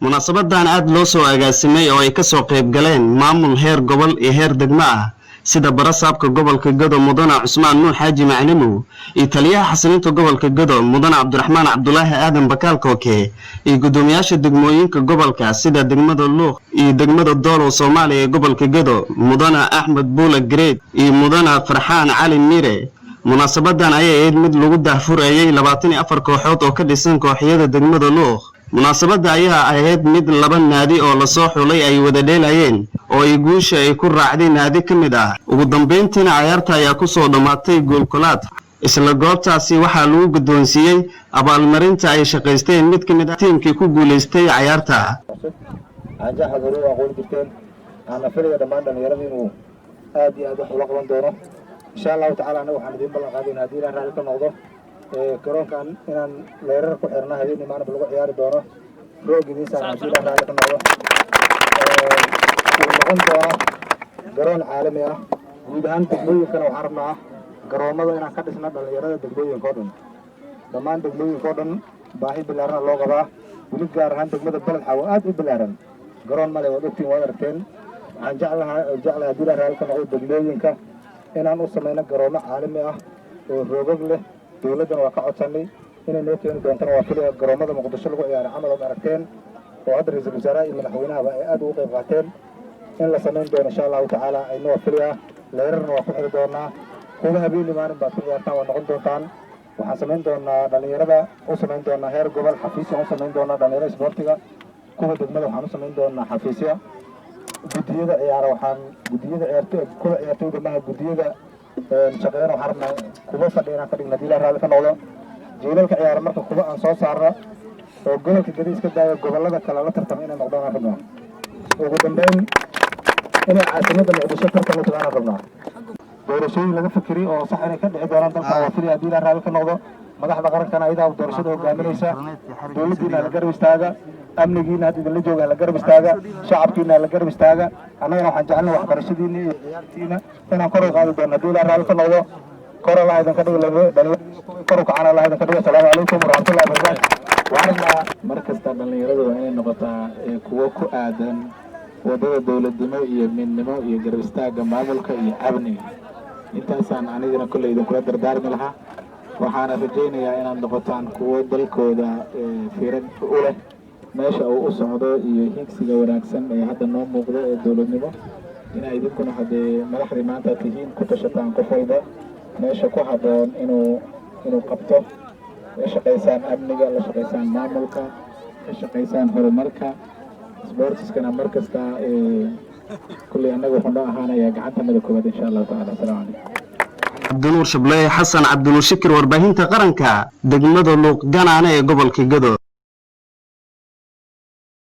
Munaasabadan aad loo soo agaasimay oo ay kasoo qayb galeen maamul heer gobol iyo heer degmo ah, sida barasaabka gobolka Gedo, Mudane Cusmaan Nuux Xaaji Maclimow, iyo taliyaha xasilinta gobolka Gedo, Mudane Cabdiraxmaan Cabdulaahi Aadan Bakaal Kooke, iyo guddoomiyaasha degmooyinka gobolka, sida degmada Luuq iyo degmada Doolow Soomaaliya ee gobolka Gedo, Mudane Axmed Buula Gareed iyo Mudane Farxaan Cali Mire. Munaasabadan ayay ahayd mid lagu daahfurayay 24 kooxood oo ka dhisan kooxyada degmada Luuq. Munaasabadda ayaa ahayd mid laba naadi oo lasoo xulay ay wada dheelayeen oo ay guusha ay ku raacday naadi ka mid ah. Ugu dambeyntiina cayaarta ayaa kusoo dhammaatay goolkolaad. Isla goobtaasi waxaa lagu guddoonsiiyey abaalmarinta ay shaqaysteen mid ka mid ah tiimkii ku guulaystay cayaarta. Canjaaxad hore u aqooni jirteen, waxaana filaya dhammaan dhallinyarada inuu aad iyo aad wax ula qaban doono, insha Allahu tacala. Annaga waxaan idiin ballan qaadayna, haddii Ilah raalli ka noqdo, garoonkan inaan leerar ku xirna, habeenii maalinba lagu ciyaari doono, roog idiin saaran, haddii Ilah raalli ka noqdo, uu noqon doono garoon caalami ah. Guud ahaan degmooyinkana waxaan rabnaa garoomada inaan ka dhisno dhallinyarada degmooyinka oo dhan. Dhammaan degmooyinka oo dhan baahi bilaarana loo qabaa, weli gaar ahaan degmada Beled Xaawo aad u bilaaran, garoon male, waad ogtiin, waad aragteen. Waxaan jeclahay jeclahay, haddii Ilah raalli ka noqdo, degmooyinka inaan u samayno garoomo caalami ah oo roogag leh. Dowladdana waa ka codsanay inay noo keeni doontana waa filaya. Garoomada Muqdisho lagu ciyaaray camal ood aragteen, oo hadda ra-iisul wasaaraha iyo madaxweynahaba ay aad ugu qayb qaateen, in la samayn doono, insha Allahu tacaala, ayna waa filayaa. Leerarna waa ku xiri doonaa, kuwa habeenii maalin baad ku ciyaartaan waa noqon doontaan. Waxaan samayn doonaa dhallinyarada u samayn doonaa heer gobol xafiisya u samayn doonaa dhallinyarada isboortiga. Kuwa degmada waxaan u samayn doonaa xafiisya. Guddiyada ciyaara, waxaan guddiyada ciyaartoy, kuwa ciyaartoyda maha, guddiyada shaqeeyana waxaan rabnaa kuwa fadhiya inaan ka dhigno, haddii Ilah raalli ka noqdo. Jiilalka ciyaara marka kuwa aan soo saarno oo gobolka Gedi iska daaya, gobollada kale la tartama inay noqdaan aan rabnaa. Ugu dambeyn, inay caasimadda Muqdisho tartan u tagaan aan rabnaa. Doorashooyin laga fikiriy oo sax inay ka dhici doonaan dalkan waa filaya, haddii Ilah raalli ka noqdo. Madaxda qarankana ayadaa doorashada hogaaminaysa. Dowladdiina la garab istaaga, amnigiina hadda idinla jooga la garab istaaga, shacabkiina la garab istaaga. Annagana waxaan jecelnahay waxbarashadiina iyo ciyaartiina inaan kor u qaadi doono, haddii Ilah raalli ka noqdo. Kor Allah idinka dhigo, kor u kacana Allah idinka dhigo. Asalaamu calaykum waraxmatullahi wabarakaatu. Waxaan rabnaa Mar kasta dhallinyaradu waa inay noqotaa kuwo ku aadan waddada dowladnimo iyo midnimo iyo garab istaagga maamulka iyo amniga. Intaasaan anigana kolley idinkula dardaarmi lahaa. Waxaana rajaynayaa inaad noqotaan kuwo dalkooda fiiro u leh, meesha uu u socdo iyo higsiga wanaagsan ee hadda noo muuqdo ee dowladnimo, inaa idinkuna haddee madaxdii maanta tihiin ku tashataan, qof walba meesha ku habboon inuu qabto, la shaqaysaan amniga, la shaqaysaan maamulka, ka shaqaysaan horumarka sportiskana. Mar kasta kulley annaga wuxuu noo ahaanayaa gacantanada koowaad, insha Allahu tacala. Asalaamu calaykum. Cabdinuur Shableeye Xasan, Cabdinuur Shikir, warbaahinta qaranka, degmada Luuq Ganaane ee gobolka Gedo.